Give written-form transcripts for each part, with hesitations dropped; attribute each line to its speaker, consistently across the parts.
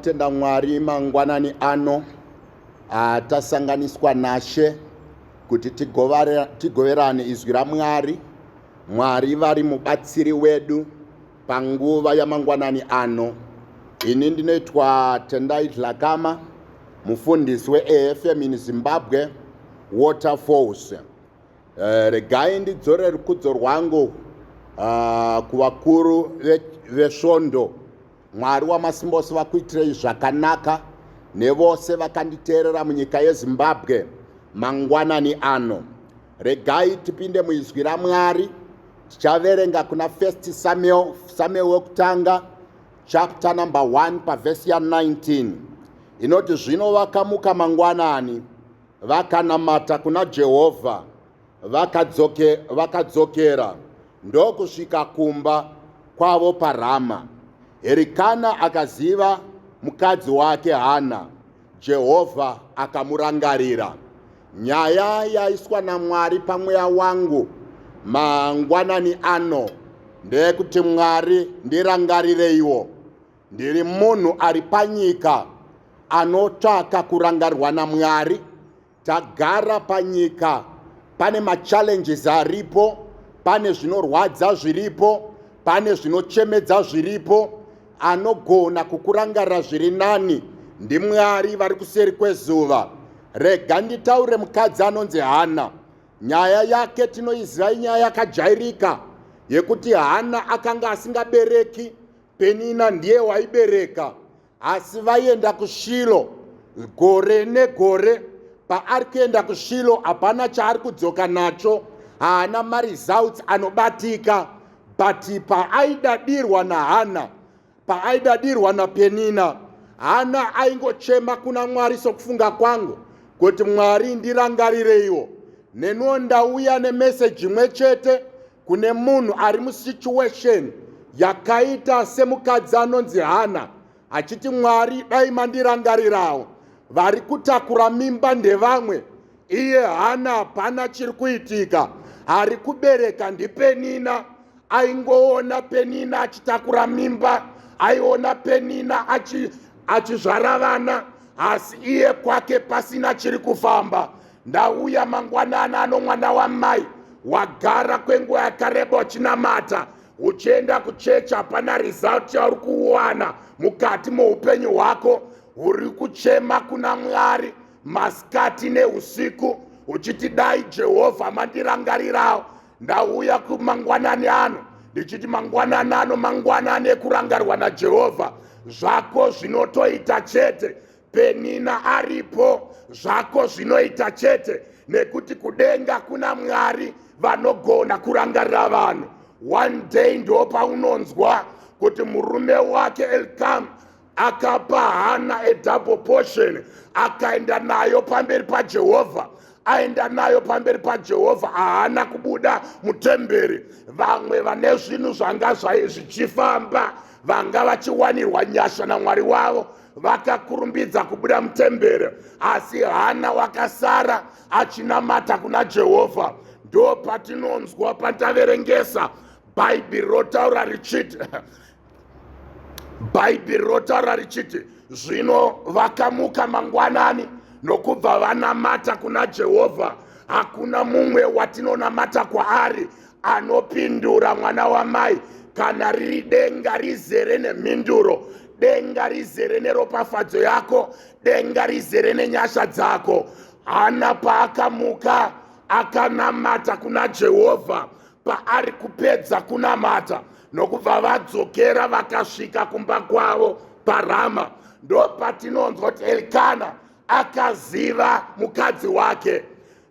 Speaker 1: Tinoda kutenda Mwari mangwanani ano atasanganiswa naShe kuti tigoverane izwi raMwari. Mwari vari mubatsiri wedu panguva yamangwanani ano. Ini ndinoitwa Tendai Dhlakama, mufundisi weAFM in Zimbabwe, Waterfalls. Regai ndidzore rukudzo rwangu kuvakuru vesvondo. Mwari wamasimbosi vakuitirei zvakanaka nevose vakanditeerera munyika yeZimbabwe mangwanani ano. Regai tipinde muizwi raMwari. Tichaverenga kuna First Samuel, Samuel wekutanga chapter number 1 pavhesi ya 19 inoti, zvino vakamuka mangwanani, vakanamata kuna Jehovha, vakadzokera ndokusvika kumba kwavo paRama. Erikana akaziva mukadzi wake Hana, Jehovha akamurangarira. Nyaya yaiswa naMwari pamweya wangu mangwanani ano ndeyekuti Mwari ndirangarireiwo. Ndiri munhu ari panyika anotsvaka kurangarirwa naMwari. Tagara panyika, pane machallenges aripo, pane zvinorwadza zviripo, pane zvinochemedza zviripo. Anogona kukurangarira zviri nani ndiMwari vari kuseri kwezuva. Rega nditaure mukadzi anonzi Hana. Nyaya yake tinoiziva, inyaya yakajairika yekuti Hana akanga asingabereki, Penina ndiye waibereka, asi vaienda kuShilo gore negore. Paari kuenda kuShilo hapana chaari kudzoka nacho, haana maresults anobatika. But paaidadirwa naHana, paaidadirwa naPenina, Hana aingochema kuna Mwari, sokufunga kwangu, kuti Mwari ndirangarireiwo. Nenuwo ndauya nemeseji imwe chete kune munhu ari musituation yakaita semukadzi anonzi Hana, achiti Mwari dai mandirangarirawo. Vari kutakura mimba ndevamwe, iye Hana hapana chiri kuitika. Ari kubereka ndiPenina. Aingoona Penina achitakura mimba, aiona Penina achizvara vana, asi iye kwake pasina chiri kufamba. Ndauya mangwanani ano, mwana wamai, wagara kwenguva yakareba uchinamata, uchienda kuchechi, hapana result yauri kuwana mukati moupenyu hwako. Uri kuchema kuna Mwari masikati neusiku uchiti dai Jehovha mandirangarirawo. Ndauya kumangwanani ano ndichiti mangwanani ano mangwanani ekurangarirwa naJehovha. Zvako zvinotoita chete Penina aripo, zvako zvinoita chete, nekuti kudenga kuna Mwari vanogona kurangarira vanhu. One day ndo paunonzwa kuti murume wake Elkam akapa Hana a double portion, akaenda nayo pamberi paJehovha. Aenda nayo pamberi paJehovha, haana kubuda mutemberi. Vamwe vane zvinhu zvanga zvichifamba, vanga vachiwanirwa nyasha naMwari wavo, vakakurumbidza kubuda mutemberi, asi Hana wakasara achinamata kuna Jehovha. Ndo patinonzwa pataverengesa Bhaibheri rotaura richiti, Bhaibheri rotaura richiti, zvino vakamuka mangwanani nokubva vanamata kuna Jehovha. Hakuna mumwe watinonamata kwaari anopindura, mwana wamai, kana riri denga rizere nemhinduro, denga rizere neropafadzo yako, denga rizere nenyasha dzako. Hana paakamuka akanamata kuna Jehovha, paari kupedza kunamata nokubva vadzokera vakasvika kumba kwavo paRama, ndo patinonzwa kuti Erikana akaziva mukadzi wake.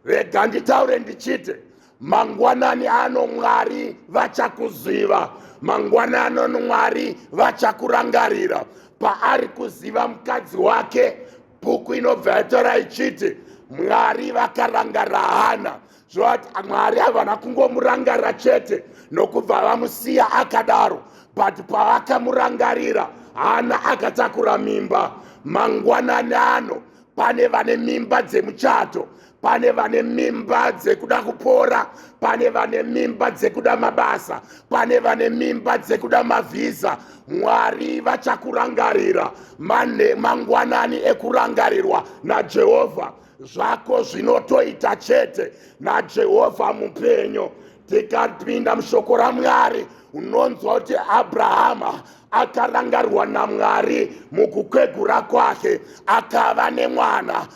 Speaker 1: Rega nditaure ndichiti mangwanani ano Mwari vachakuziva, mangwanani ano Mwari vachakurangarira. Paari kuziva mukadzi wake, bhuku inobva yatora ichiti Mwari vakarangarira Hana. Zvoti Mwari havana kungomurangarira chete nokubva vamusiya akadaro, but pavakamurangarira, Hana akatakura mimba. Mangwanani ano. Pane vane mimba dzemuchato, pane vane mimba dzekuda kupora, pane vane mimba dzekuda mabasa, pane vane mimba dzekuda mavhisa. Mwari vachakurangarira. Mane mangwanani ekurangarirwa naJehovha. Zvako zvinotoita chete naJehovha mupenyu. Tikapinda mushoko raMwari, unonzwa kuti Abrahama akarangarirwa naMwari mukukwegura kwake, akava nemwana.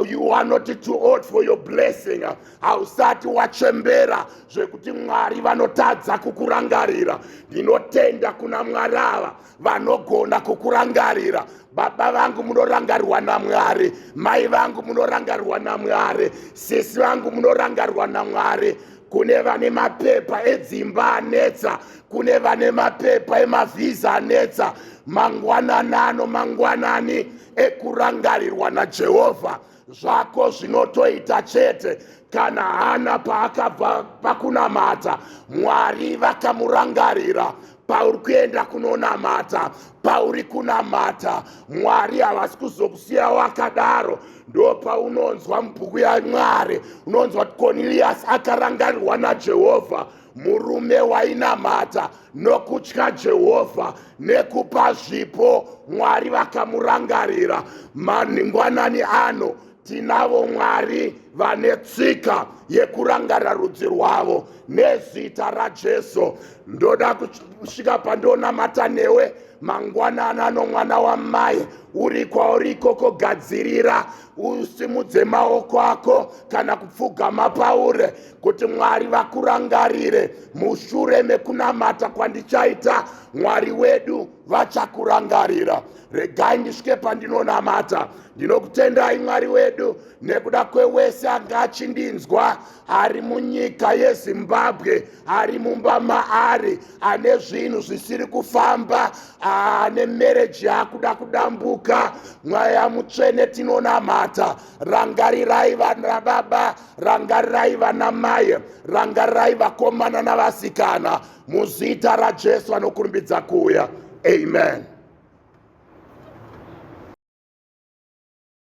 Speaker 1: You are not too old for your blessing. Hausati wachembera zvekuti Mwari vanotadza kukurangarira. Ndinotenda kuna Mwari ava vanogona kukurangarira. Baba vangu munorangarirwa naMwari, mai vangu munorangarirwa naMwari, sisi vangu munorangarirwa naMwari. Kune vane mapepa edzimba anetsa, kune vane mapepa emavhiza anetsa, mangwananano mangwanani ekurangarirwa naJehovha. Zvako zvinotoita chete. Kana Hana paakabva pakunamata, Mwari vakamurangarira. Pauri kuenda kunonamata, pauri kunamata, Mwari havasi kuzokusiya wakadaro. Ndo paunonzwa mubhuku yaMwari, unonzwa kuti Cornelius akarangarirwa naJehovha, murume wainamata nokutya Jehovha nekupa zvipo. Mwari vakamurangarira. Mangwanani ano tinavo Mwari vane tsika yekurangarira rudzi rwavo nezita raJesu. Ndoda kusvika pandonamata newe mangwanani ano, mwana wamai, uri kwauri ikoko, gadzirira, usimudze maoko ako kana kupfugama pauri kuti Mwari vakurangarire. Mushure mekunamata kwandichaita, Mwari wedu vachakurangarira. Regai ndisvike pandinonamata. Ndinokutendai Mwari wedu nekuda kwewese anga achindinzwa ari munyika yeZimbabwe, ari mumba maari, ane zvinhu zvisiri kufamba, ane mereji yakuda kudambuka. Mweya Mutsvene, tinonamata, rangarirai vana baba, rangarirai vana mai, rangarirai vakomana navasikana, muzita raJesu vanokurumbidza kuuya. Amen.